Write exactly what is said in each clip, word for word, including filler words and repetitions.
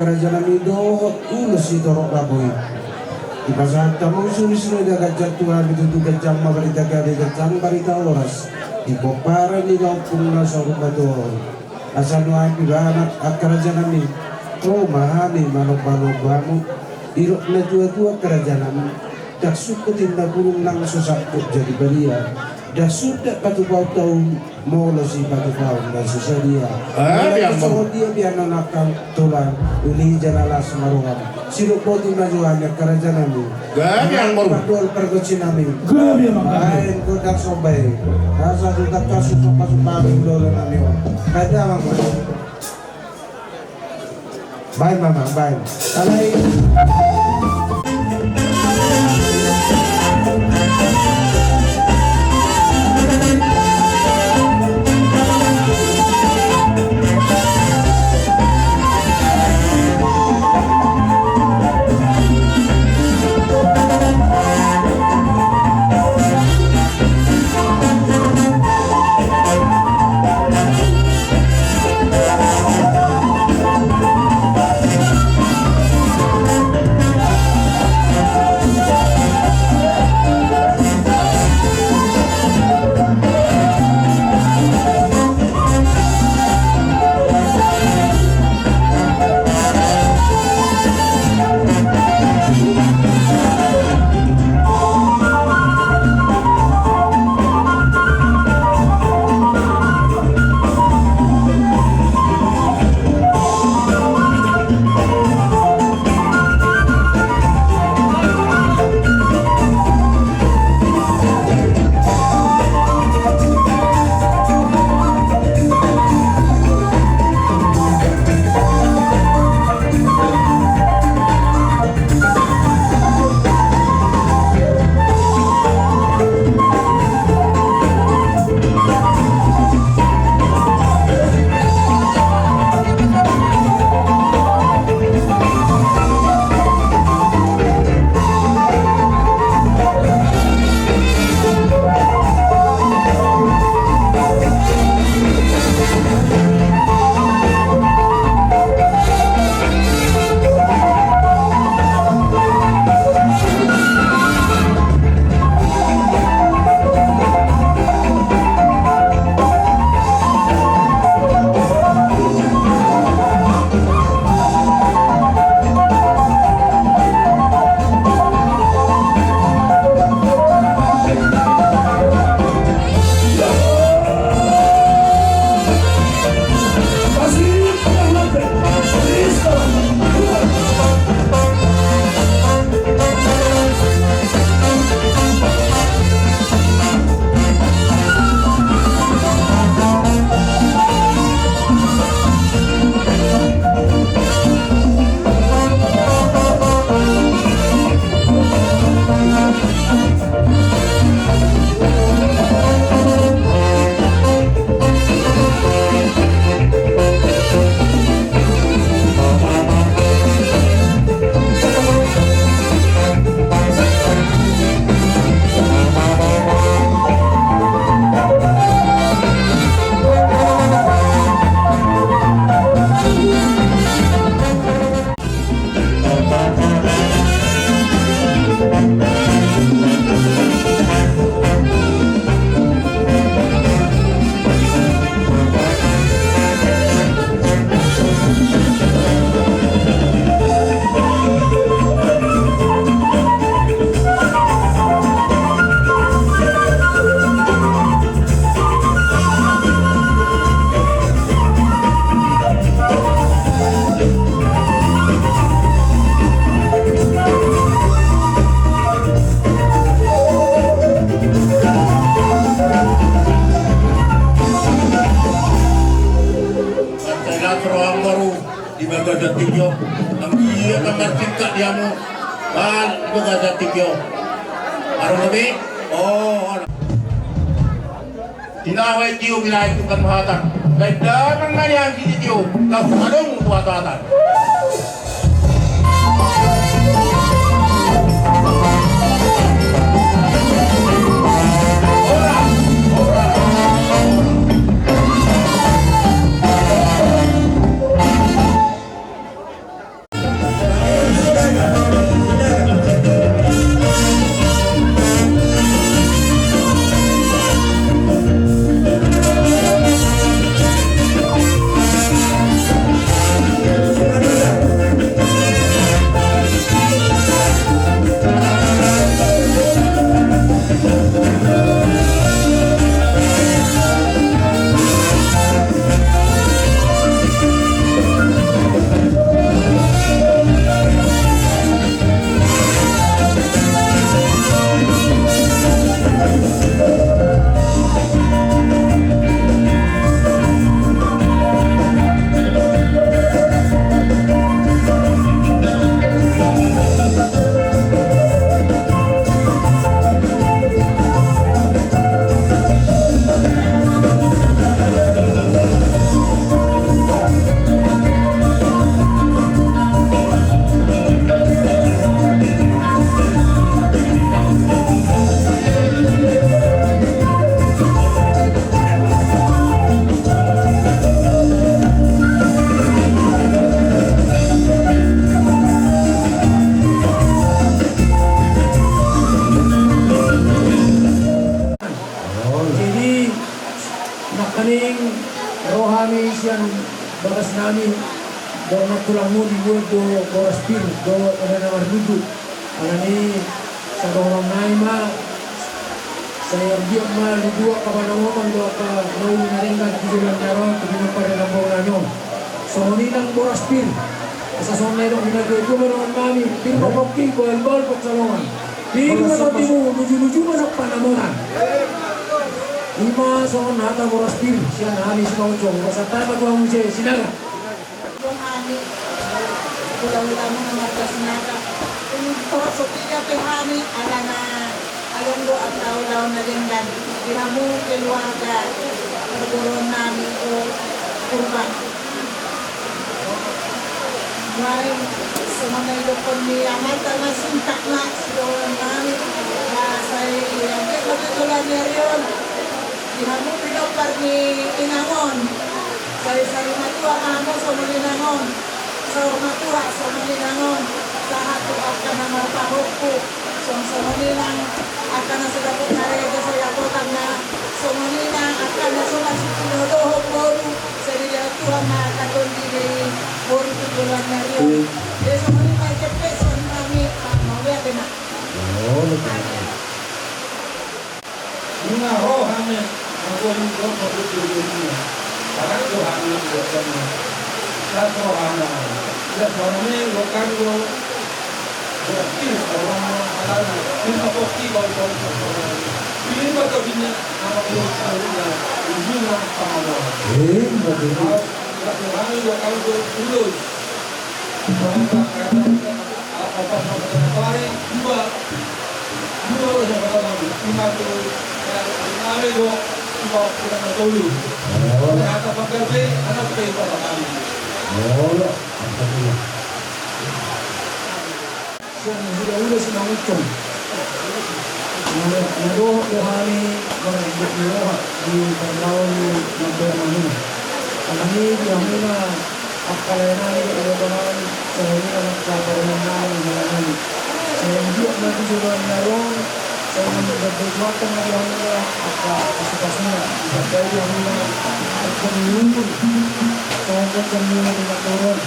Angkarajanami dohot ulos sitorop laboi. Dipasahat hamu sulisuli na ganjang tu hami, tutu ganjang ma barita gabe, ganjang barita horas di pomparan ni na ompung na saur matua on. Asa nuaeng pe, Amang, angkarajanami, ro ma hami manomba-nomba hamu. Didok natuatua, angkarajanami, ndang sungkut inna bulung nang so sangkut jadi balian. Ndang sundat patupaon tahu, molo sipatupaon na so sadia. Gabe, Amang Boru. Songon dia pe annon angka tulang, uli jala las ma roham. Sidok boti ma jo hami, angkarajanami. Gabe, Amang Boru. Patupaon pargonsinami. Gabe, Amang Boru. Baen gondang somba i. Asa tu tangkas sumpah-sumpah ni dohononnami on. Baen da, Amang Boru. Baen ma, Amang, baen. Alai. Selamat roham baru di bagasan tingki on. Anggia tangan singkat diamu. Balik bagasan tingki on. Baru kami. Oh. Tinawa i tiop, tinawa i tukang hata. Baik damang nari anggi di tiop. Kau adong buat hata. Hami, dohot nantulang muna dibuat do boras pir dohot na marlundu. Alani i, sadohonon nai ma, sai anggiat ma lunduan angka panamotan dohot angka na uli na denggan tu joloan ni ari on, tu pinompar ni lambang nami on. Songon i nang boras pir. Asa songon na nidok ni natuatua ma dohonon nami, pir ma pongki, bahulbahul pansalongan. Pir ma tondimu, lujuluju ma nang panamotan. I ma songon hata boras pir sian hami Simanjuntak. Boras hata ma tu hamu muse, Sinaga. Hami hulahula muna marga Sinaga. Torop so piga pe hami, alana adong do angka ulaon na denggan di hamu keluarga parboruon nami, o Purba. Nuaeng songon na nidokhon ni amanta na singkat ma sidohonon nami. Ba sai anggiat ma tu joloan ni ari on, di hamu pinompar ni inang on, sai sari matua ma hamu songon inang on, saur matua songon inang on, sahat tu angka na marpahompu. Songon i nang angka na so dapot karejo, so dapot na, songon i nang angka na so marsipu dohot boru, sai didok Tuhan ma angka tondi ni boru tu joloan ni ari on. Jadi songon i ma i pe songon i ma hami, mauliate ma. Nunga ro hami, mangkoni ro mangkoni ro. Parang do hami, ro hami. Ida songon i, ro hami, ro. Ro hami, ro hami. Alani, lima kopi, bau, bau, bau. Lima kopi nya, nama ro, ro, ro. Lima, sama, ro. Eh, ro hami, ro hami, ro. Sian hulahula Simanjuntak. Na dohot do hami marhite ni roha di pardaon ni mamboan mamuna. Alani i di hamuna angka lae nami dohot iboto nami, songon i nang angka parumaen nami, hela nami. Sai anggiat ma tu joloan ni ari on, sai nang gabe tu angka na di hamuna angka pasupasuna, dipatai di hamuna angka ni uhum, songon angka ni uhum na toruan.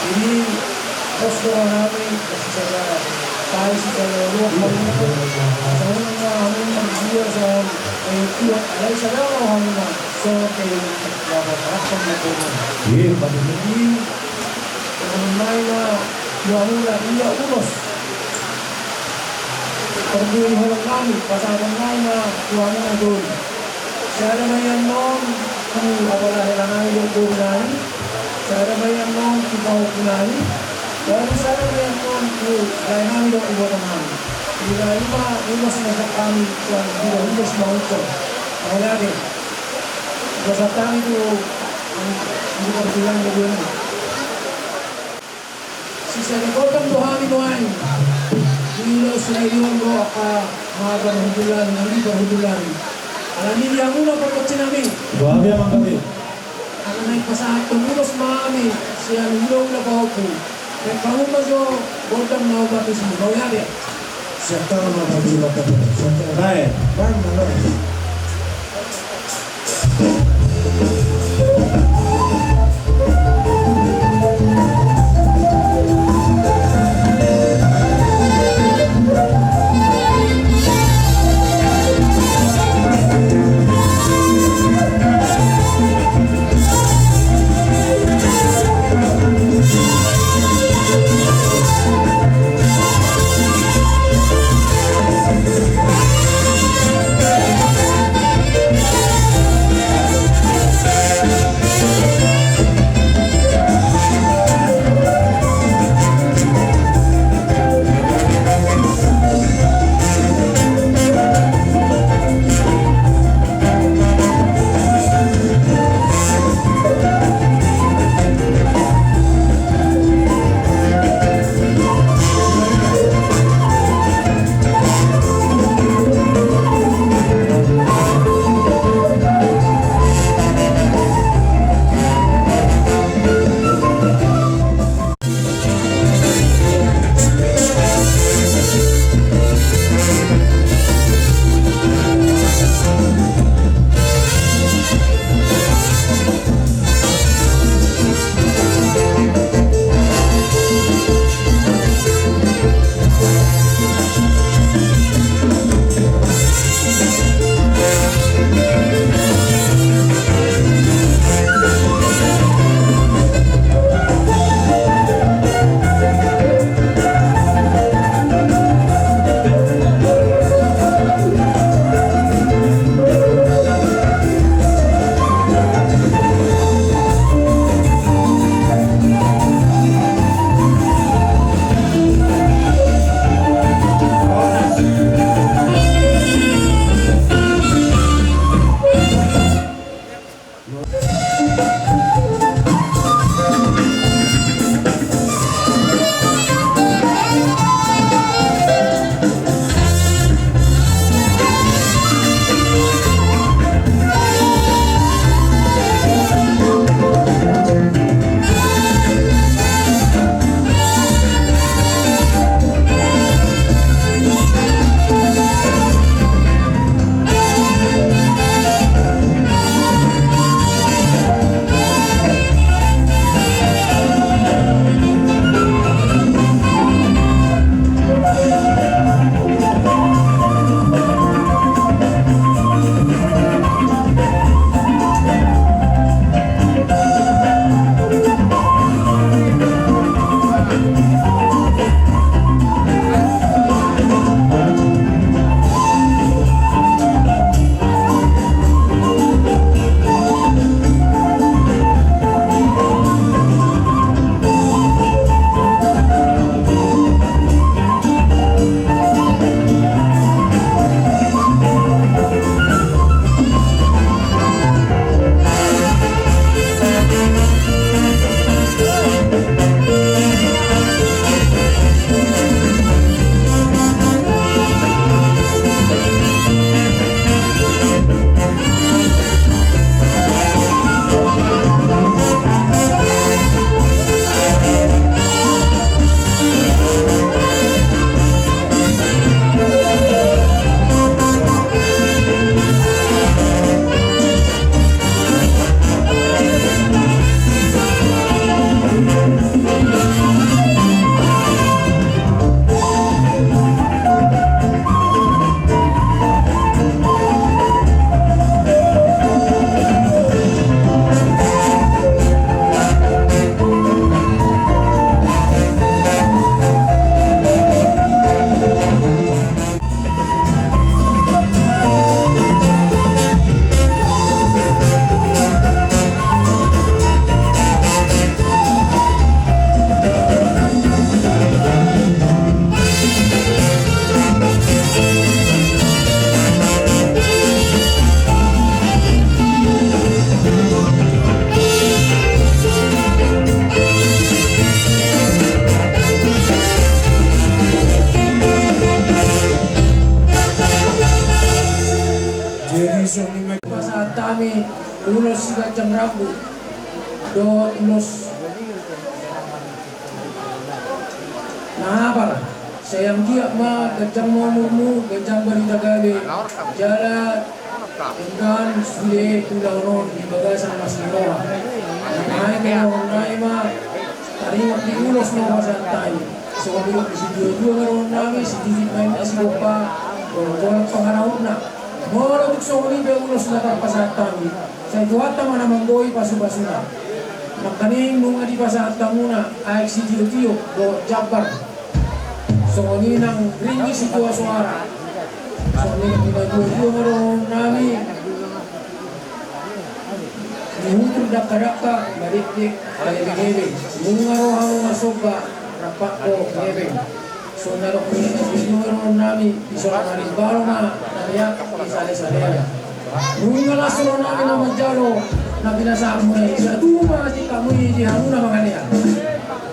Jadi, pos do roha nami, pos sada, sai sada roha nami. Songon na hami marjia, songon, eh, Tuhan, alai sada roha nami, songon, eh, Bapa, Bapa, Bapa. Iya, Bapa. Jadi, songon nai ma, ia mula, ia ulos. Parbue ni holong nami, pasahaton nai ma tu hamuna do. Sada ma i annon tu apala hela nami dohot boru nami, sada ma i annon tu pahompu nami, baru sada ma i annon tu lae nami dohot iboto nami. Di na i ma ulos na sian hami tu hulahula Simanjuntak. Mauliate. Ulos hami tu, tu partulang ni dunia. Sisada godang do hami nuaeng. Di ulos na i on do angka na parhundul nami, na parhundul nami. Alani i di hamuna pargonsi nami. Boha be amang nami? Angka na pasahathon ulos ma hami sian hulahula pahompu. Baen hamu ma jo gondang na hombar tusi. Mauliate. Sian tano ma pajula pajula. Sian tano. Baen. Baen ma, baen. Ulos siganjang rambu dohot ulos na hapal. Sai anggiat ma ganjang ma umurmu, ganjang barita gabe, jala denggan sude ulaon on di bagasan las ni roha. Naeng ulaon nai ma taringot di ulos na hupasahat hami. Songon nidok ni situa-tua ma dohonon nami, sititi ma inna sigompa, golanggolang pangarahutna. Molo tung songon i pe ulos na tarpasahat hami, sai Tuhanta ma na mambohi pasu-pasuna. Nangkaning nunga dipasahat hamuna aek sitio-tio dohot jambar, songon i nang ringgit sitio soara. Songon i nidok ni situa-tua ma dohonon nami. Dihutur dangka-dangka, madekdek, maebeng-ebeng. Nunga ro hamu marsomba, rap ho maebeng. Songon na nidok ni situa-tua ma dohonon nami, di son na marimbalo ma na riak, di sale-salean. Nunga las roha nami na manjalo na pinasahatmuna i, sai tubu ma tingkatmu i di hamuna manganean.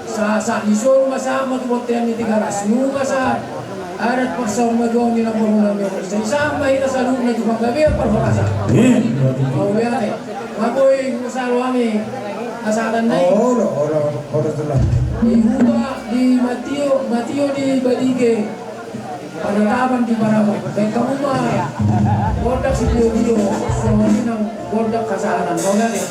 Sahat-sahat ni solu ma sahat ma tu bontean ni Tigaras. Nunga sahat adat parsaur matua ni namboru nami on, sai sahat ma hita saluhutna tu panggabean parhorasan. Mauliate. Nga boi husalo hami hasahatan na i. Olo, olo, olo, olo. Di Huta, di Matio, Matio di Badige. Panataban di Parapat. Baen hamu ma gondang sitio-tio, songon i nang gondang hasahatan. Mauliate.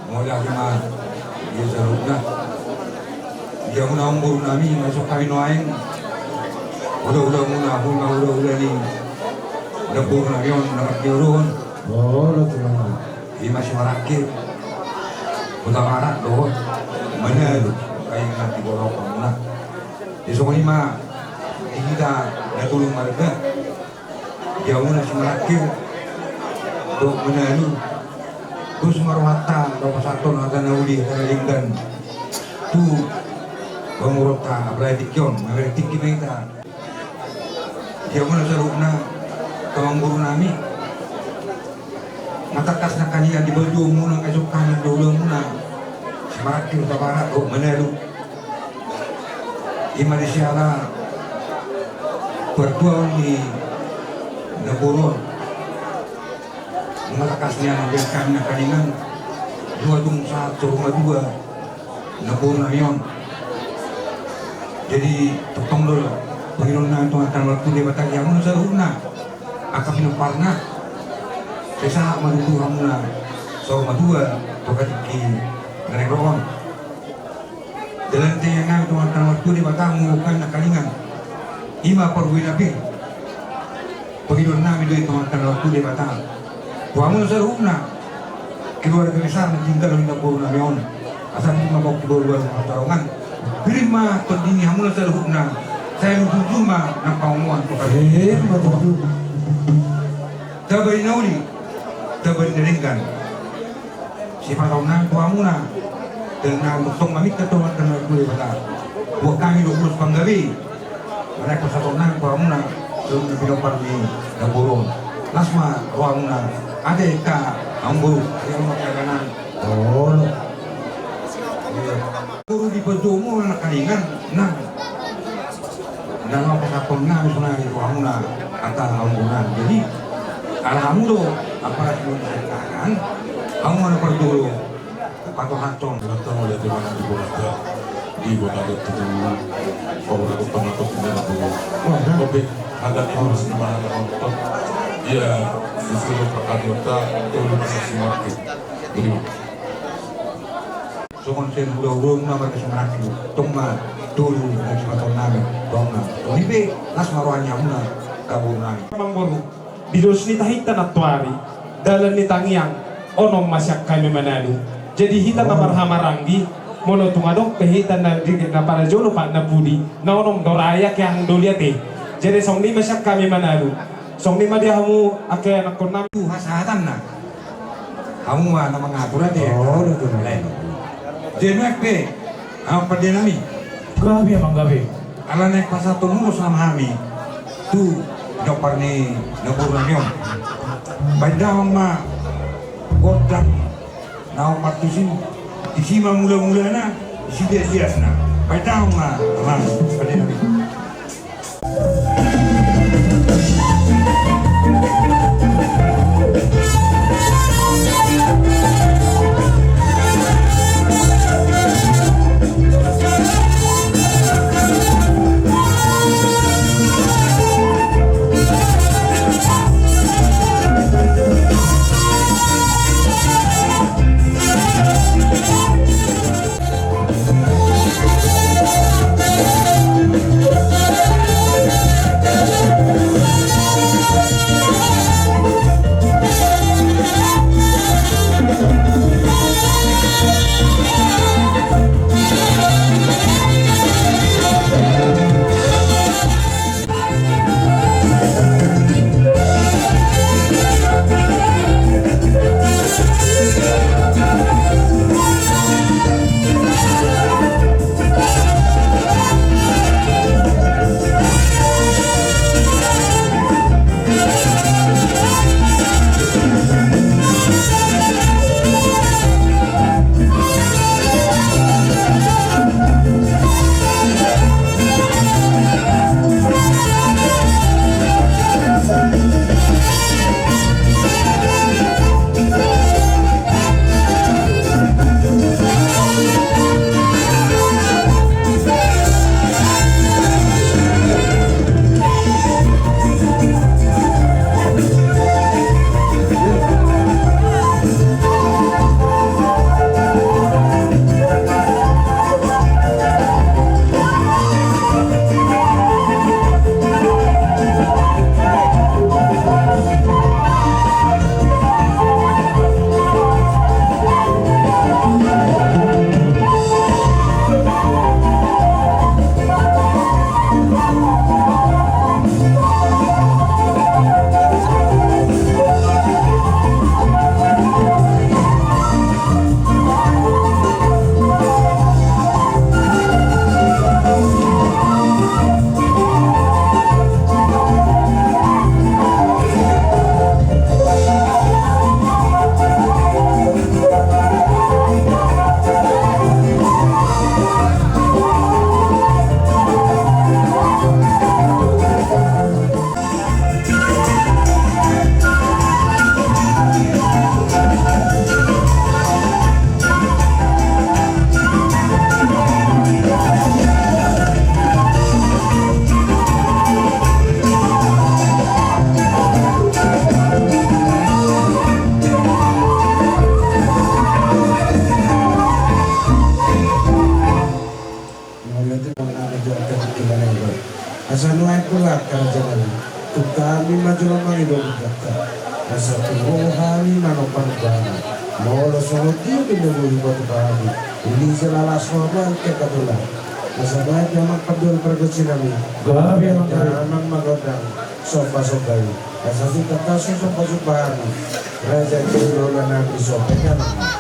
Mauliate ma di saluhutna. Di hamuna namboru nami, masuk hami nuaeng. Hula-hula muna, hula-hula ni namboru nami on, na marniodohon. Olo, tulang. Ima si Marangke, Hutabarat dohot Manalu, kaingat di borok muna. Di songon i ma di hita na tolu marga. Di hamuna si Marangke dohot Manalu, dos ma rohanta pasahathon hata na uli, hata na denggan tu pamoruonta, apalagi tingki on, mamereng tingki ma hita. Di hamuna saluhutna, amangboru nami, na tangkas nangkaningan di pajuahon muna, angka isungkun ni hula-hula muna si Marangke, Hutabarat dohot Manalu. Ima di siala partuaon ni naboru on. Ima tangkas ni anak bangkang na kaningan dua tung sahat so rumah dua naboru nami on. Jadi tongtong do pangidoan nami tu Amanta na martua Debata, di hamuna saluhutna angka pinomparna, sai sahat ma tutu hamuna saur matua tu angka tingki na naeng ro on. Dalan ni tangiang nami tu Amanta na martua Debata, molo bangkang na kaningan ima parbue na pir, pangidoan nami do i tu Amanta na martua Debata tu hamuna saluhutna keluarga besar na tinggal di naboru nami on. Asa pir ma pangkiboruan na martarongan, pir ma tondi ni hamuna saluhutna, sai luju-luju ma nang pangomoan tu hamu. Eh, ma tutu. Taba i na uli, taba i na denggan. Sipata on nang tu hamuna. Dan nang tongtong maminta tu Amanta na martua Debata, buat hami do ulos panggabean. Manaek pasahaton nang tu hamuna, tu pinompar ni naboru on. Las ma rohamuna. Ate, angka amangboru, ia ma kaganan. Oh. Iya. Boru di pajomu na kaningan, nang. Nang pasahaton nang sonari rohamuna, angka amangboru nang. Jadi ala hamu do aparat ni kaningan, hamu ma na parjolo. Pato hanton. Datang oleh teman di Bonata, di Bonata itu, kalau ada tempat untuk dia tu. Wah, dah. Tapi ada di rumah sini, mana ada nonton. Iya, disuruh Pak Anggota, itu rumah saksi mati. Jadi, songon sen udah urung nama ke semangat itu. Tong ma, tolu, dan sepatong nami, tong ma. Tong ipe, las ma roha ni hamuna, kabur nami. Amangboru. Di dos ni tahinta nantoari, dalan ni tangiang, onom ma sian hami Manado. Jadi hita na marhahamaranggi, molo tung adong pe hita na di, na parjolo pat na pudi, na onom do ra ia ke hang doli ate. Jadi songon i ma sian hami Manado. Songon i ma di hamu angka anakkon nami. Tu hasahatanna. Hamu ma na mangatur ate. Oh, betul. Lain. Jadi nuaeng pe, amang pande nami. Gabe, amang, gabe. Ala naeng pasahaton ulos nama hami tu pinompar ni naboru nami on. Baen damang ma gondang na opat tusi, disi ma mula-mulana, disi bias-biasna. Baen damang ma, amang pande nami. Jolo mangido di Debata, asa tu ho hami manomba-nomba hami. Molo songon dia pe na boi hupatumpa hami, uli jala las roha ma angka tulang. Asa bahen damang pandor pargonsi nami. Gabe ma gabe. Damang ma gondang somba-somba i. Asa sitata so somba-somba hami. Raja jolo na nami somba damang.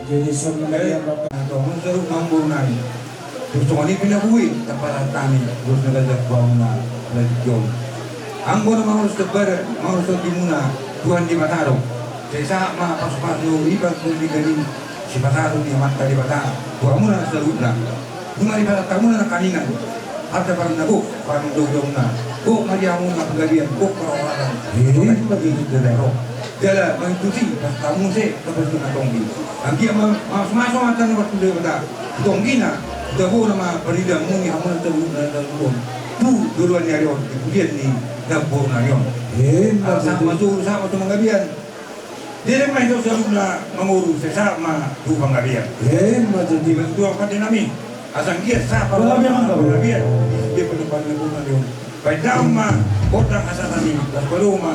Jadi, songon dia, Bapak. Nah, tong, seru mambu nai. Terus songon i pe na boi tapasahat hami dos na gajah baoa na lantik on. Anggo na mangurus tebara, mangurus tondimuna, Tuhan Debata do. Sai sahat ma pasu-pasu i, pasu ni gari, sipasahat ni Amanta Debata tu hamuna saluhutna. Nunga dipasahat hamuna nangkiningan harta paranna, gok pardaodamuna, gok ma di hamuna panggabean, gok parhorasan. Ima tutu. Jala mangido tusi, pasahat hamu muse, tapasuna tonggi. Anggiat ma, mamasu-masu ma tano parpudi Debata. Tonggina, tabona ma paridamu ni hamuna saluhutna, saluhutna. Tu joloan ni ari on, di pudian ni namboru nami on. Ima tutu. Sahat ma tu, sahat ma tu panggabean. Derek ma i tu saluhutna mangolu, sai sahat ma tu panggabean. Ima tutu. Ima tutu, angka pande nami. Asa anggiat sahat ma tu panggabean. Di pande-pande namboru nami on. Baen damang ma gondang hasahatan i, laos padomu ma.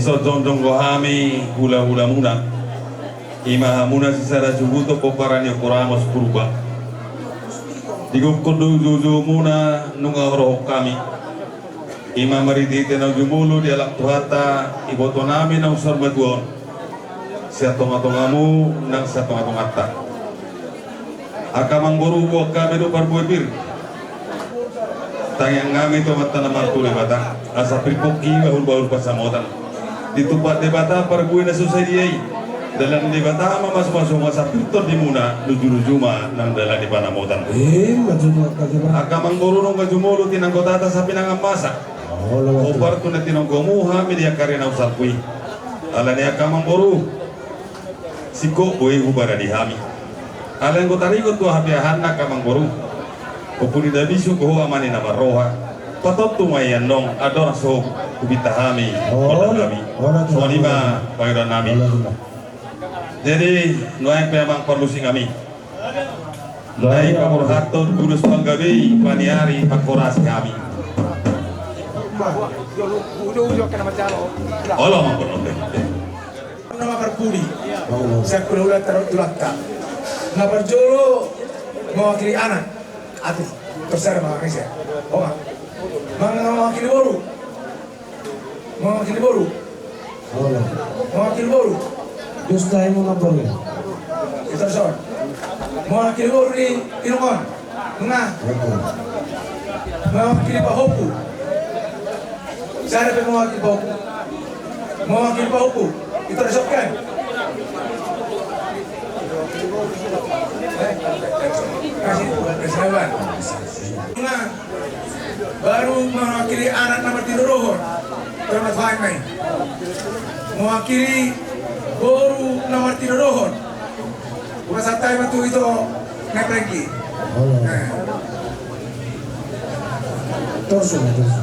Jongjong do hami hulahulamuna, i ma hamuna sisada suhut pomparan ni Ompu Ramos Purba. Digokhon do uju-ujumuna nunga hurohon hami. I ma marhite-hite na jumolo dialap Tuhanta, ibotonami naung saur matua on, sian tonga-tongamu nang sian tonga-tonganta. Angka amangboru, boan hami do parbue pir. Tangiang hami tu Amanta na martua Debata, asa pir pongki bahul-bahul pansamotan. Ditumpak Debata parbue na so sadia i. Dalan ni Debata ma mamasu-masu, asa pir tondimuna, luju-luju ma nang dalan ni panamotan. Ima tutu, angka amangboru, nunga jumolo tinangkotata sapinangan masa. Hombar tu na tinonggomu hami di angka ari na salpu i. Alani i angka amangboru, singkop boi hubarani hami. Alai anggo taringot tu hapeahanna angka amangboru, Ompu ni na bisuk dohot Ama ni na marroha, patontu ma i annon andorang so hupinta hami gondang nami. Songon i ma pangidoan nami. Jadi nuaeng pe amang parmusik nami, na i paborhathon ulos panggabe i paniari, pangkorasi hami. Olo amang. Na ma parpudi sian hulahula tarot tulangta. Na parjolo mewakili anak. Atu, terserah ma, ise. Mewakili boru. Mewakili boru. Mewakili boru. Mewakili boru ni inong on. Nunga. Mewakili pahompu. Sada pe mewakili pahompu. Mewakili pahompu. Ito resopkan. Kasih, kasih. Nunga. Baru mewakili anak na martinodohon. Terima kasih. Mewakili boru na martinodohon. Bukan santai ma tu ito, Nai Prengki. Torso, torso.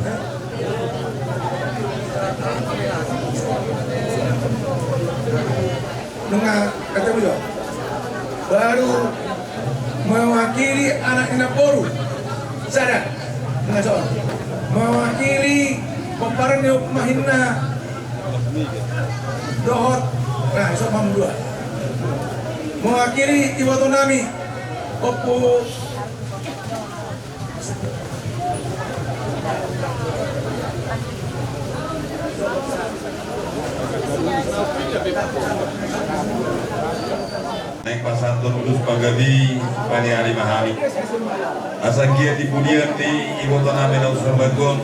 Nunga ketemu jo. Baru mewakili anak ni namboru. Sada. Nunga so. Mewakili pomparan ni Ompu Mahinna. Dohot. Nah, so mam dua. Mewakili iboto nami. Ompu. Naeng pasahathon ulos panggabe i paniari ma hami. Asa anggiat di pudian ni iboto nami naung saur matua on,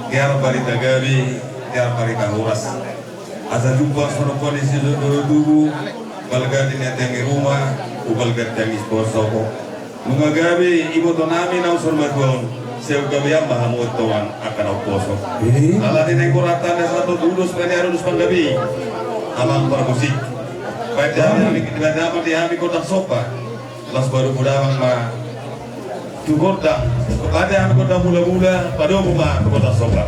tiar barita gabe, tiar barita horas. Asa jumpang songon hata ni si Jolo Tubu, balga di na tiang i ruma, umbalga tiang i siposo. Nunga gabe iboto nami naung saur matua on, sai gabean ma hamu antong angka na umposo. Alani i naeng hurang tanda sahat tu ulos paniari, ulos panggabe i. Amang parmusik. Baen damang di hami, baen damang di hami gondang somba. Laos padomu damang ma tu gondang. Baen damang gondang mula-mula, padomu ma tu gondang somba.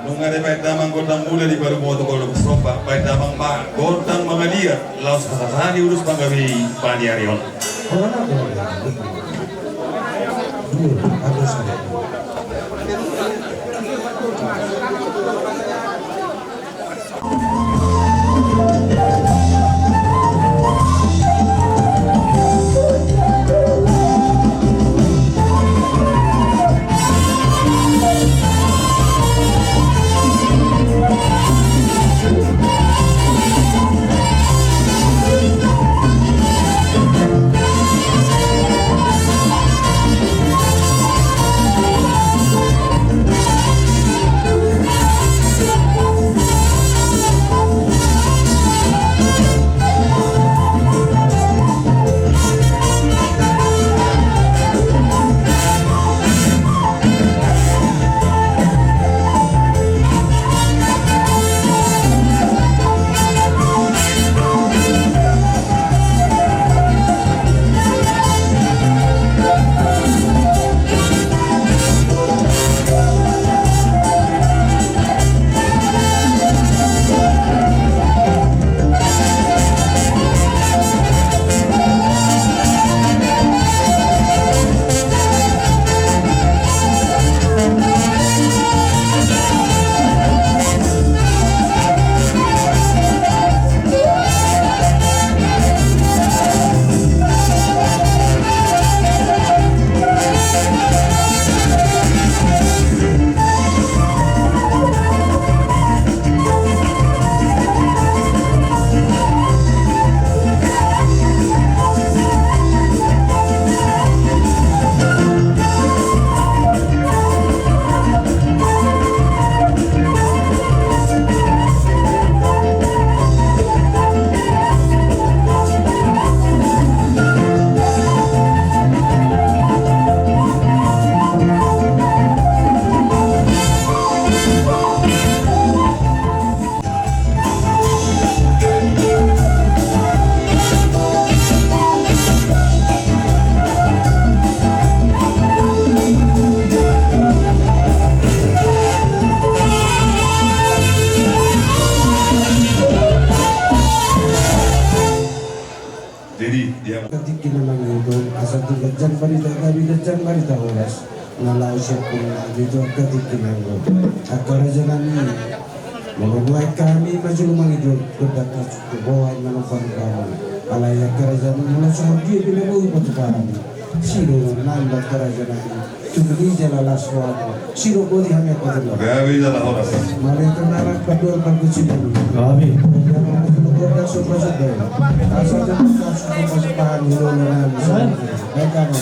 Nunga dibaen damang gondang mula, dipadomu ma tu gondang somba, baen damang ma gondang mangaliat, laos hasahali ulos panggabe i paniari on. Angka tingki na mangido, asa tung ganjang barita gabe, ganjang barita horas. Na laho sian punggung nami tu angka tingki na mangido. Angka raja nami, molo nuaeng hami ma jolo mangido, gondang tu boha na manopani hamu. Alai angka raja nami, molo songon dia pe na boi patupa hami. Sidung nami angka raja nami. Tumuli jala las rohamu. Sidok boti hami angka jala. Gabe jala horas. Mari tu narak paduan parkusinan. Gabe. Jala horas tu gondang somba somba. Asa jala horas tu somba somba hami lolo nami. Baik, aman.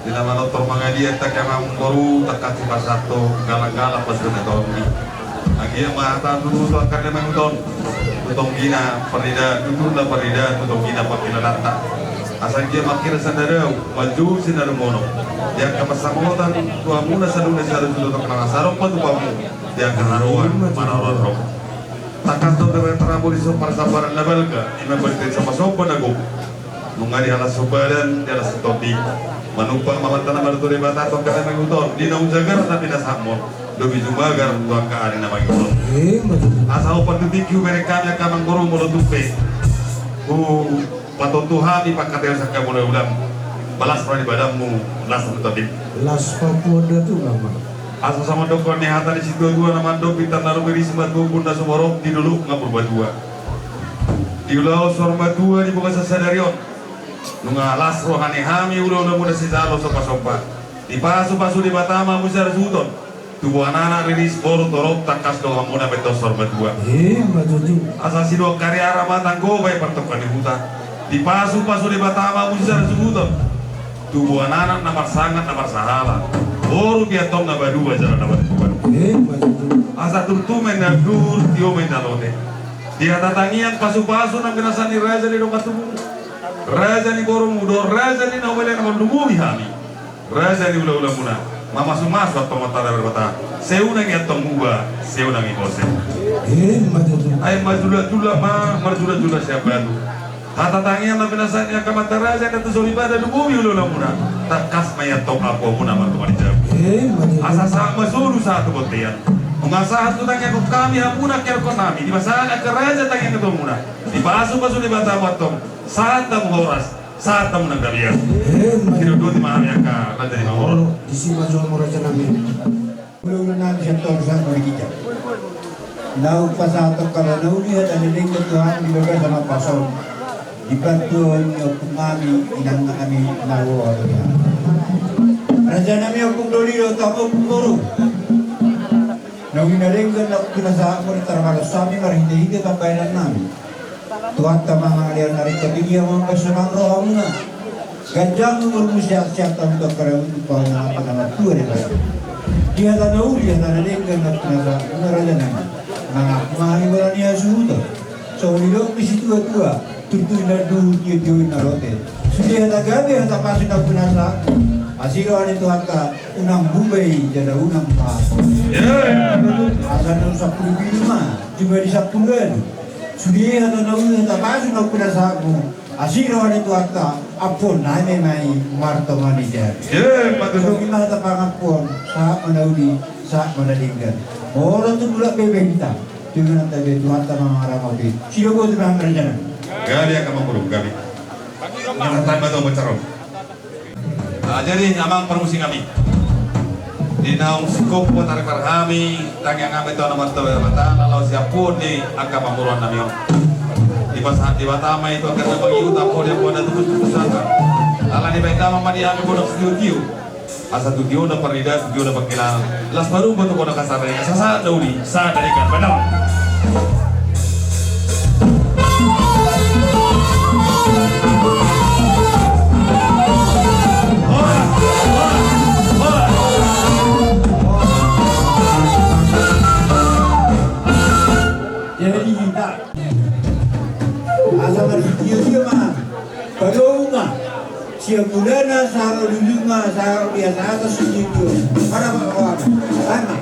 Di na manortor mangaliat angka amangboru, tangkas sipasahat tu galang-galang pasupasu ni tondi. Anggiat ma hata tutu tu angka na mangihuthon tu tonggina parida, tuturna parida, tu tonggina pangkilalaanta. Asa anggiat ma hira sandadau, manjou sinadau monok. Di angka pansamotan tu hamuna saluhutna, saluhut tu angka na saropa tu hamu di angka haroan manaroan roha. Tangkas do tarboan di son parsabaran na balga, ima berita somba-somba na gok. Nunga dihalas sombadan, dihalas tondi. Manumpak ma amanta na martua Debata tu angka na mangihuthon, di naung jagar na pinasahatmon, lobi jumagar tu angka ari na mangihuthon. Asa hombar tu tingki hubereng hami angka amangboru, molo tung pe hupatontu hami pangkataion sian hamuna ulam. Las roha ni badanmu, las roha ni tondinmu. Las Papuan da tu nama. Asa songon dohonon ni hata ni situatua na mandok: Pintar na rumiris ma tubu na sumorop di dolok na Purbatua. Di ulaon saur matua di bagasan sadari on, nunga las roha ni hami ulaonmuna sijalo somba-somba. Dipasupasu Debata ma hamu sisuhuton. Tubuan anak, riris boru, torop, tangkas do hamuna mendok saur matua. Asa sidok kariara ma tanggo baen partongka ni huta. Dipasupasu Debata ma hamu sisuhuton. Tubuan anak na marsangap na marsahala. Boru pe antong na badua jala na martua. Asa turtu ma inna andur, tio ma inna lote. Di hata tangiang pasupasu nang binasahat ni raja ni dongan tubu, raja ni borumu dohot raja ni na umbahen na mangalului hami, raja ni hula-hulamuna, mamasumasu antong ma Debata. Sai unang i antong muba, sai unang i bose. Ai majulat-julat ma, marjulat-julat sian batu. Hata tangiang na pinasahat ni angka amanta raja na tu soripada, lumobi hula-hulamuna, tangkas ma i antong apuamuna martua ni jabu. Asa sahat ma solu sahat tu bontean. Nunga sahat tu tangianghon hami hamuna, angka ianakhon nami, dipasahat angka raja tangiang tu hamuna. Dipasupasu Debata ma antong, sahat hamu horas. Sahat ma hamu nang gabe. Eh, ma- Sidodot ma hami angka raja ni Mangoro. Disi ma jo hamu raja nami. Ulu-ulu nami sian toru sahat ma di ginjang. Naung pasahathon hata na uli hata na denggan tu hami di bagasan ombas on. Di bantuan ni ompung nami, inang nami, na ro alo. Raja nami Ompung Doli dohot hamu Ompung Boru. Na uli na denggan na pinasahatmu di tarbalos hami marhite-hite pambahenan nami. Tuhanta ma na ringkot i dia ma pasahat rohamuna. Ganjang umurmu, sehat-sehat hamu tu angka na uli, pauna angka na martua di basa. Di hata na uli hata na denggan na pinasahatmuna raja nami. Mangaku ma hami bola ni hasuhuton. Songon nidok ni situa-tua, tutu inna duhut, tio-tio inna rote. Sude hata gabe hata pasu na pinasahatmu. Asi roha ni Tuhanta, unang bubai jala unang pasu. Asa na sampulu pilu ma, jumadi sampulu ualu. Sude hata na uli hata pasu na pinasahatmu. Asi roha ni Tuhanta, ampuon nami ma i martonga ni jari. Songon i ma hata pangampuon, sahat ma na uli, sahat ma na denggan. Molo tung mulak be hita. Tuhan tabe, Tuhanta ma mangaramoti. Sidobot tu bahan rencana. Gabe angka mangurung gabe. Yang pertama tu pacaron. Ah, jadi amang parmusik hami. Di naung singkop buat ari par hami, tangiang hami tu Amanta Debata, laos siapun di angka pamoruon nami on. Dipasahat Debata ma i tu angka na mangihut, ampuon, ampuon na tubu tu pusaka. Ala ni baen damang ma di hami godang sitio-tio. Asa tu tio na parnida, tu tio na pangkilahan. Las parumba tu kota kasar, asa sahat na uli, sahat na denggan. Baen damang. Jadi hita asa marsitio-tio ma. Pado uma. Sian mulana sahat ro ujungna, sahat ro di atas-atas sitio-tio. Mana, Pak Kawan? Mana?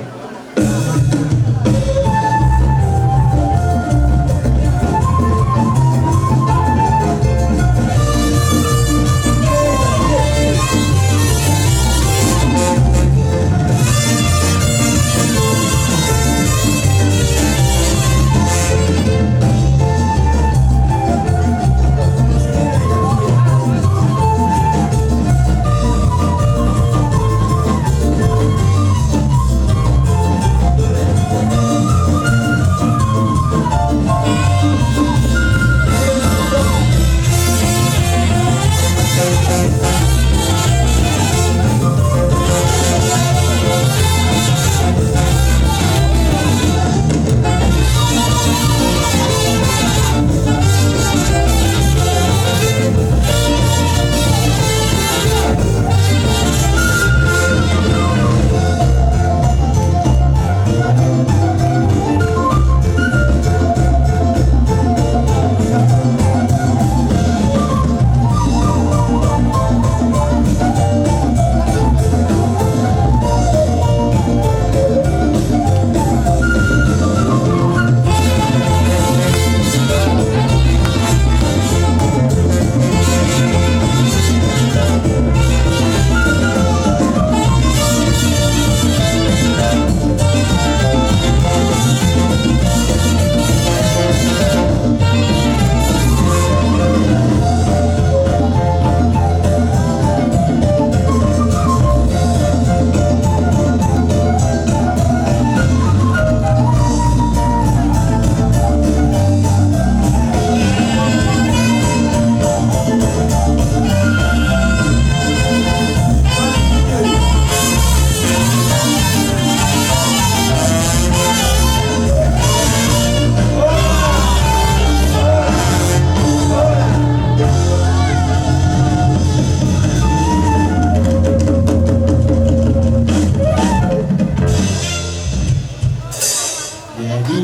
Jadi,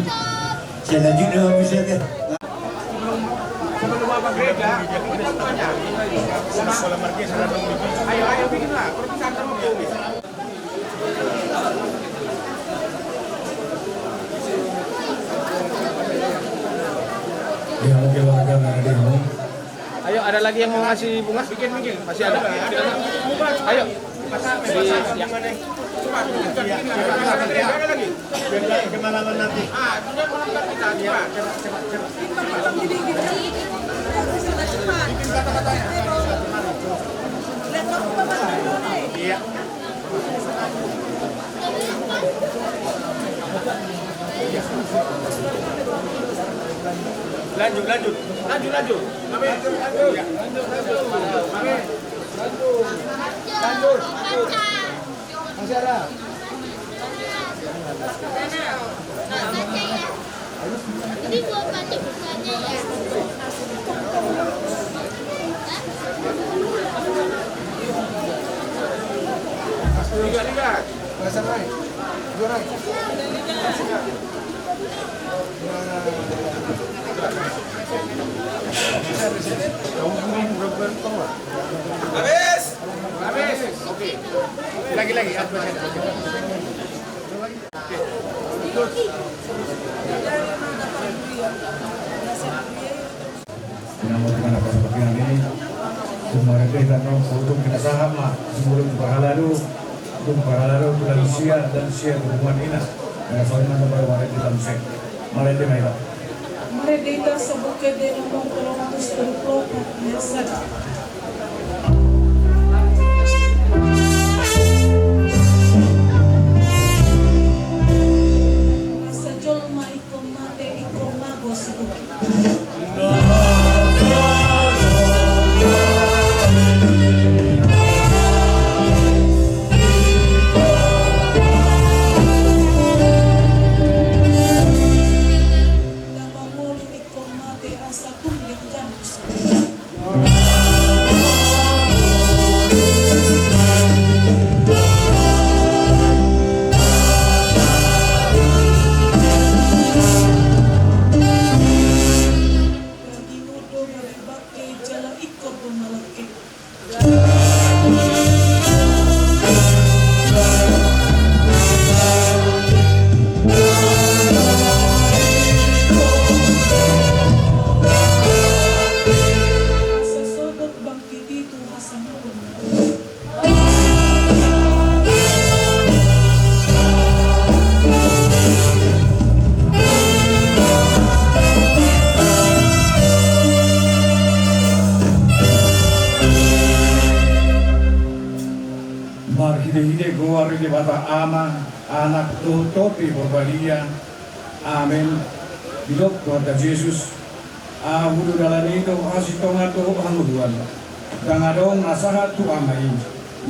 selanjutnya bisa deh. Dia mungkin warga nggak ada yang mau. Ayo, ada lagi yang mau ngasih bunga? Masih ada? Ayo. Di, ya. Lanjut, lanjut, lanjut, lanjut. Amin. Lanjut, lanjut. Amin. Lanjut, lanjut. Masih ada? Ini mau baca bukannya ya? Tiga, tiga. Bahasa lain. Juara. Habis. Habis. Oke. Lagi, lagi. Inang, mau dengan apa seperti ini? Kemarin deh kan, no, foto kita saham lah. Sebelum kita haladu, untuk haladu, kita lansia, lansia hubungan ina. Karena soalnya nanti baru kemarin kita musik. Marende ma hita. Marende ma hita, sahat tu Debata, nomor tolu ratus dua puluh opat, ayat sada. Asa jolma ingkon mate, ingkon mago sibuki. Na mangolu ingkon mate asa tung ganggu. Daging do bangke jala ingkon do malangke. Sasogot bangkit i tu hasangapon. Marhitehite goar ni Debata Ama, Anak dohot Tondi Porbadia. Amen. Didok Tuhanta Jesus: Ahu do dalan i dohot hasintongan dohot hangoluan. Ndang adong na sahat tu Ama i,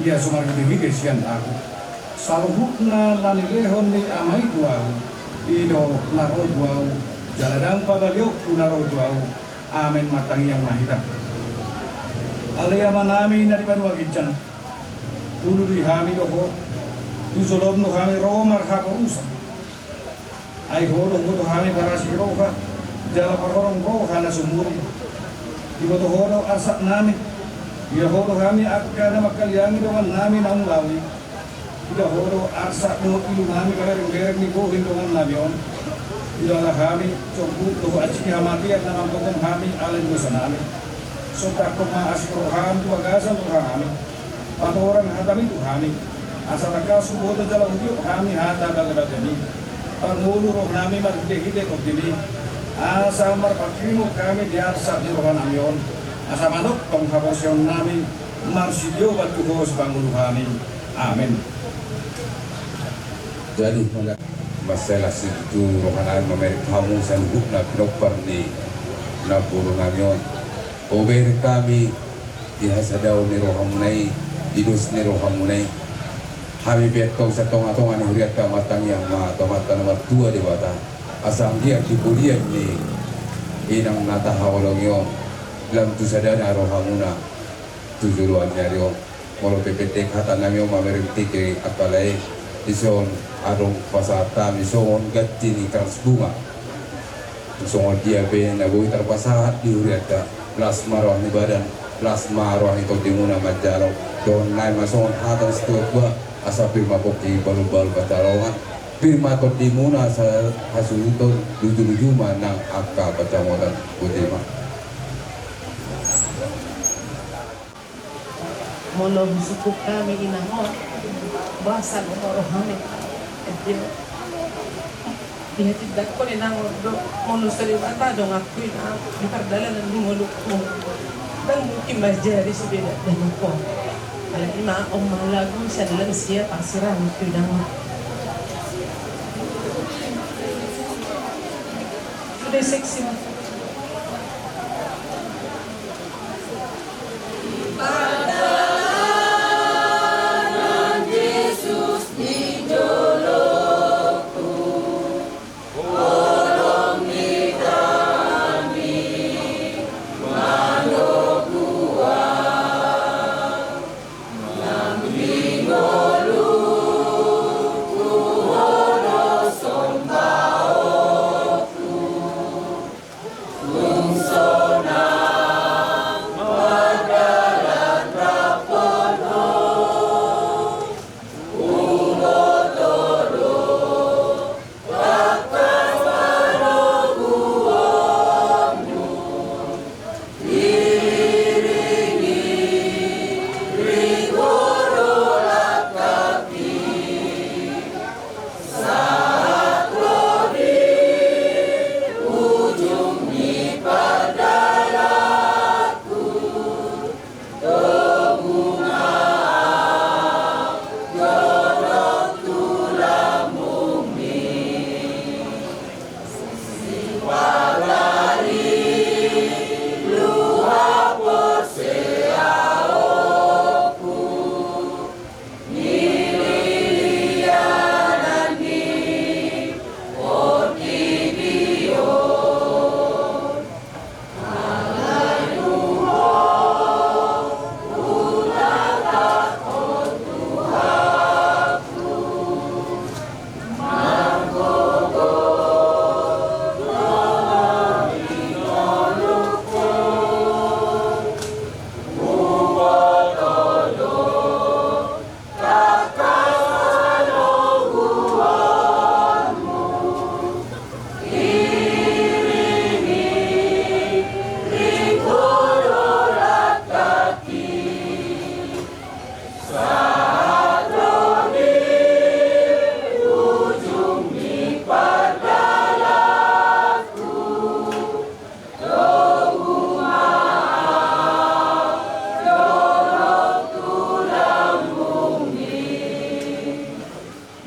ia so marhitehite sian Ahu. Saluhutna na nilehon ni Ama i tu Ahu, i do na ro tu Ahu, jala ndang pabalionku na ro tu Ahu. Amen. Martangiang ma hita. Ale Amanami na di banua ginjang, tulului hami do Ho, tu jolom do hami ro marhaporusan. Ai Ho do huboto hami parasi roha jala parhorong roha na sumurung. Diboto Ho do arsaknami. Diida Ho do hami angka na mangkaliangi dongannami naung laho i. Diida Ho do arsak dohot ilu nami, paberengbereng ni bohi ni dongannami on. Diida hami sombut dohot ansi ni hamatean na mambotom hami ala ni dosanami. Sondanghon ma asi ni roham tu bagasan rohanami. Patorang hatami tu hami, asa tangkas huboto jala hudiok hami hata bagabagami. Parngolu rohanami marhitehite Tondimi, asa marpanghirimhon hami di arsak ni rohanami on, asa manongtong haporseaonnami marsijaoban tu Ho sipangolu hami. Amen. Jadi, mala-, mansai las situtu rohanami mamereng hamu saluhutna pinompar ni namborunami on. Hubereng hami di hasadaon ni rohamuna i, di dos ni rohamuna i. Hami pe antong sian tongatonga ni hurianta martangiang ma tu Amanta na martua Debata, asa anggiat di pudian ni inang na tahaholongi on, lam tu sadana rohamuna tu joloan ni ari on. Molo pe pendek hatanami on mamereng tingki angka lae, dison adong pasahat hami songon ganti ni krans bunga. Songon dia pe na boi tarpasahat di hurianta, las ma roha ni badan, las ma roha ni tondimuna manjalo. Dohononnami ma songon hata ni situatua: Asa pir ma pongki, balumbalum pansalongan, pir ma tondimuna asa hasuhuton, lujuluju ma nang angka pansamotan. Botima. Molo husungkun hami inang on, boasa do molo hami. Ede. Dihatindangkon inang on do, molo so Debata donganku inang, di pardalanan ni ngolungku, ndang mungkin manjadi so beda donganku. Na on ma lagu sian Lansia Parsirangan tu Idang. Sudah seksi.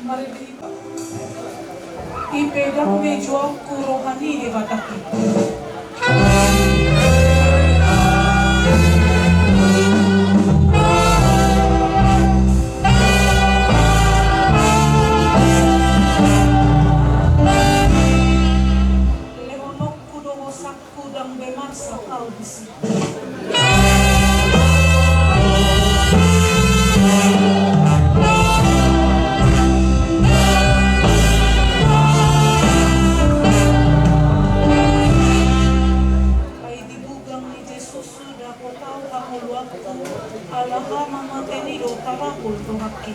Marende i pe, dang be juangku roha ni Debata i. Lehononku do hosak Hudang be marsak au disi. Ai di bugang ni Jesus sudah kau tahu hangoluanku, ala hama mateni do tarapul rohangki.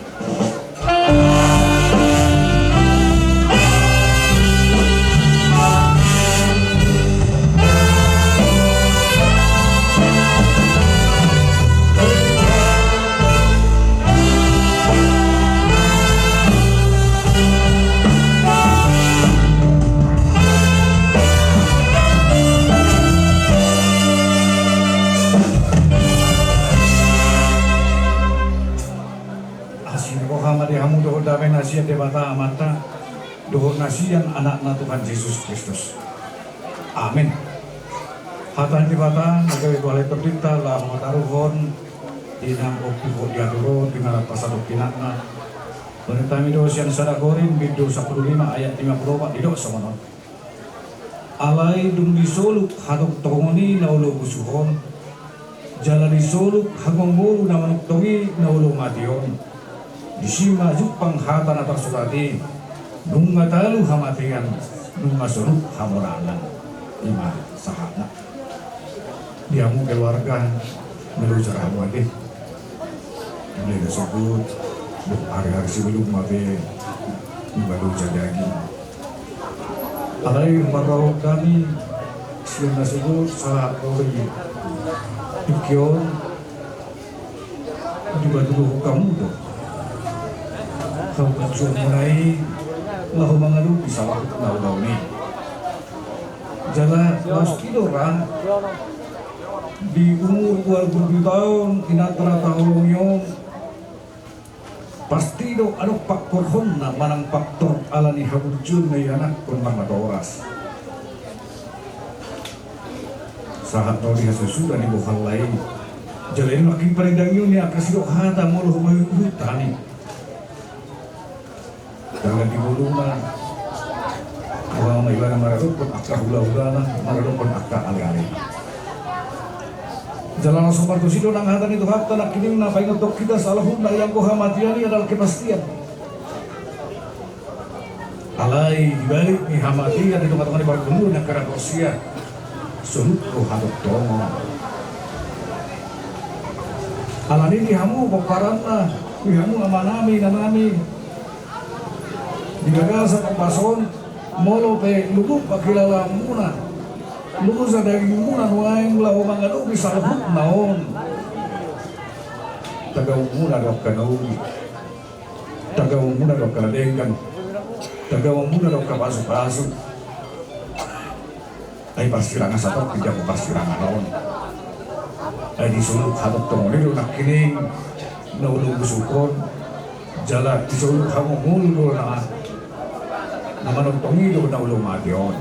Asi ni roha ma di hamu dohot dame na sian Debata Amanta dohot na sian Anakna Tuhan Jesus Kristus. Amen. Hata ni Debata na gabe boha ni tondinta laho mataruhon di na ompung di atur on di na pasahat pinakna. Baen hami do sian sada Korint bindu sampulu lima ayat lima pulu opat, didok songon on. Alai dung disoluk hatongtongon i na olo busuhon, jala disoluk hagongolu na manongtong i na olo mateon, disi ma jumpang hata na tarsurat i: Nunga talu hamatean, nunga soluk hamonangan. I ma sahatna. Di hamu keluarga, na loja ra hamu ate. Mulai na sogot, ari-ari sebelum ma pe, nunga loja daging. Alai marrohahon hami sian na sogot sahat ro di tingki on, dipatuduhon hamu do hamu pansuanmuna i laho mangadopi sahat na ulaon i. Jala laos i do ra di umur ualu pulu pitu taon inanta na taholongi on, Pasti do adong pangkorhonna manang pangkorhon ala ni haburjuon na ianakhon marnatoras. Sahat ro di hasusuda ni bohalna i. Jala i nangkin panindangion ni angka sidok hata molo huhut hami. Jala di ngoluna, boha ma ibana maradophon angka hulahulana, maradophon angka alealena. Jala na so martusi do nang hata ni Tuhanta nangkining na paingothon hita saluhutna, ianggo hamatean i adalah kepastian. Alai di balik ni hamatean di tongatonga ni parngoluon ni angka na porsea, soluk do hatongtongon. Alani i di hamu pomparanna, di hamu amanami, inanami, di bagasan ombas on, molo pe luhut pangkilalaanmuna, luhut sada dagingmuna nuaeng laho mangadopi saluhutna on, tagaonmuna do angka na uli. Tagaonmuna do angka na denggan, tagaonmuna do angka pasupasu. Ai parsirangan satongkin do angka parsirangan on. Ai di soluk hatongtongon i do nangkining na olo busuk on, jala di soluk hamongol do na, na manongtong i do na olo mate on.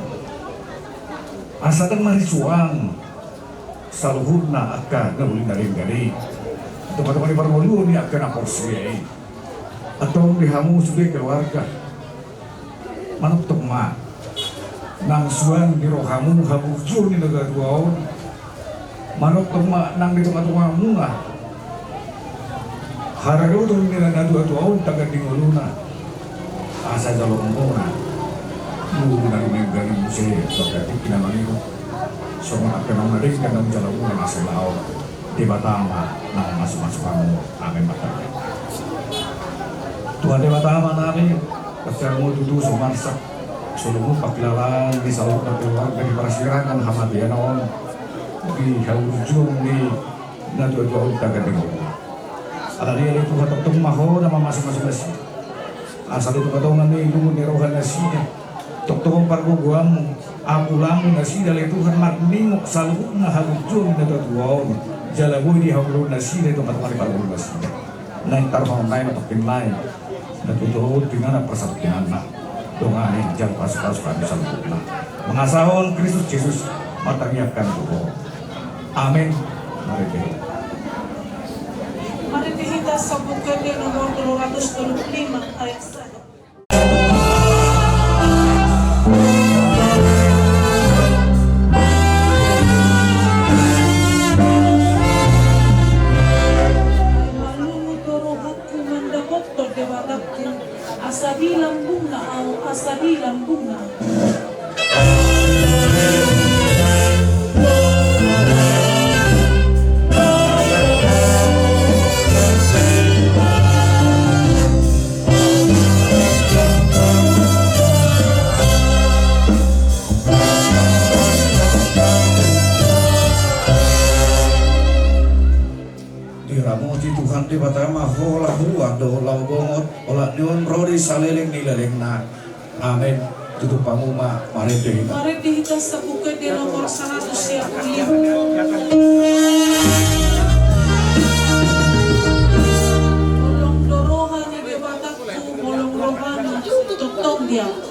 Asa ndang marisuang saluhutna angka na uli na denggan i, tongatonga ni parngoluon ni angka na porsea i. Antong di hamu sude keluarga, manongtong ma nang suang di rohamu haburjuon ni natuatua on. Manongtong ma nang di tongatongamuna haradoton ni natuatua on tagan di ngoluna. Asa jaloonmuna ngolu na denggan i muse, tagan di na mangihut songon angka na denggan na jaloonmuna na so laho. Debata ma na mamasumasu hamu. Amen. Martangiang. Tuhan Debata Amanami, parsirangan Ho tutu so marsak, so luhut pangkilalaan ni saluhut keluarga di parsirangan hamatean on, di haburjuon ni natuatua on tagan di ngoluna. Alani i ale Tuhan, tongtong ma Ho na mamasumasu nasida. Asa di tongatonga ni lungun ni roha nasida, tongtong pargogoanmu, apulangmu nasida ale Tuhan, marningok saluhutna haburjuon ni natuatua on, jala boi di haburjuon nasida i tongatonga ni parngoluon nasida. Naeng taruhon nai ma tongkin nai, na tutu inganan parsatongkinanna. Dongani jala pasupasu hami saluhutna. Mangasahon Kristus Jesus, martangiang hami tu Ho. Amen. Marende. Marende hita Sambung Ende nomor dua ratus dua puluh lima ayat sada. Ai malungun do rohangku mandapothon Debatangku, asa dilambungna ahu, asa dilambungna ahu. Diramoti Tuhan Debata ma ho laho huan dohot laho bongot, olat ni on ro di saleleng ni lelengna. Amen. Tutup hamu ma, marende hita. Marende hita Sambung Ende nomor saratus sia puluh lima. Holong do roha ni Debatangku, holong rohana tongtong di ahu.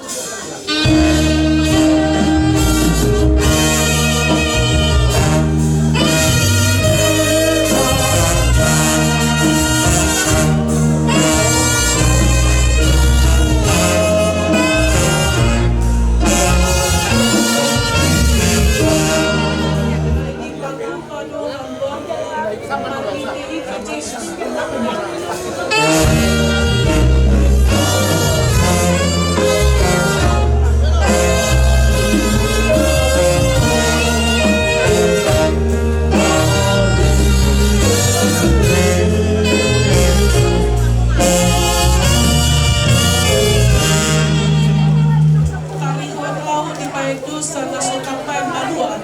Taringot laho dipaet dosa na so tampaen malua.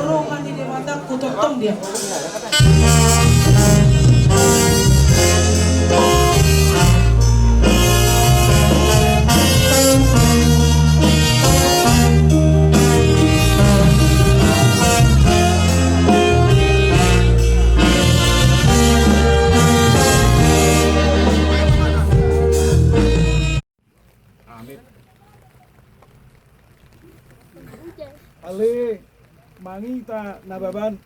Roha ni Debatangku tongtong di ahu. Ale, mangihuthon Nababan,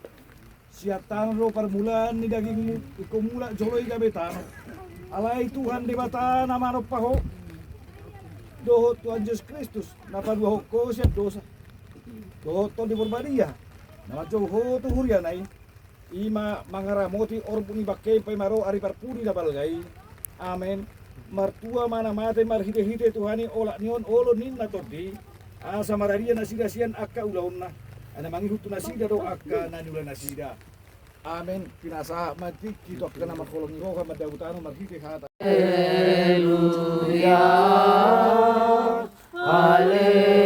sian tano do parmulaan ni dagingmu, ingkon mulak jolo i gabe tano. Alai Tuhan Debata na manompa ho, dohot Tuhan Jesus Kristus na paluahon ho sian dosa, dohot Tondi Porbadia na manjou ho tu huriana i, i ma mangaramoti orbuk ni bangkei paima ro ari parpudi na balga i. Amen. Martua ma na mate marhitehite Tuhan i olat ni on olo ninna tondi, asa maradia nasida sian angka ulaonna, ai na mangihut tu nasida do angka na niula nasida. Amen. Pinasahat ma tingki tu angka na mangholongi roha mandao tano marhite hata. Haleluya. Haleluya.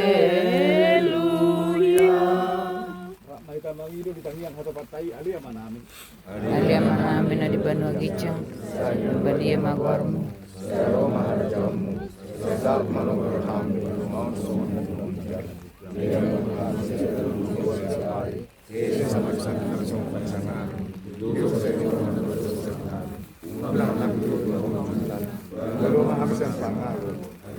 Rap ma hita mangido di tangiang hata partai, ale Amanami. Ale Amanami na di banua ginjang, sai badia ma goarmu. Sai ro ma harajaonmu. Sai saut ma lomo ni roham di banua on songon na di banua ginjang. Ulang hami tu hami sian pangago,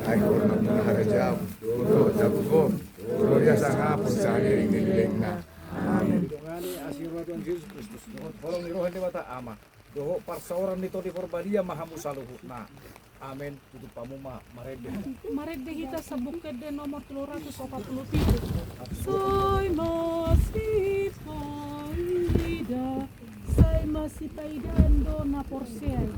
ai hona ma harajaon, dohot jabu gom, dohot ia sangapon sahali ringelilengna. Amin. Dongani asi ni roha Tuhan Jesus Kristus, dohot holong ni roha ni Debata Ama, dohot parsaoran ni Tondi Porbadia ma hamu saluhutna. Amen. Tutup hamu ma marende. Marende hita Sambung Ende nomor tolu ratus opat puluh pitu. Sai masipaida, sai masipaidaan do na porsea i.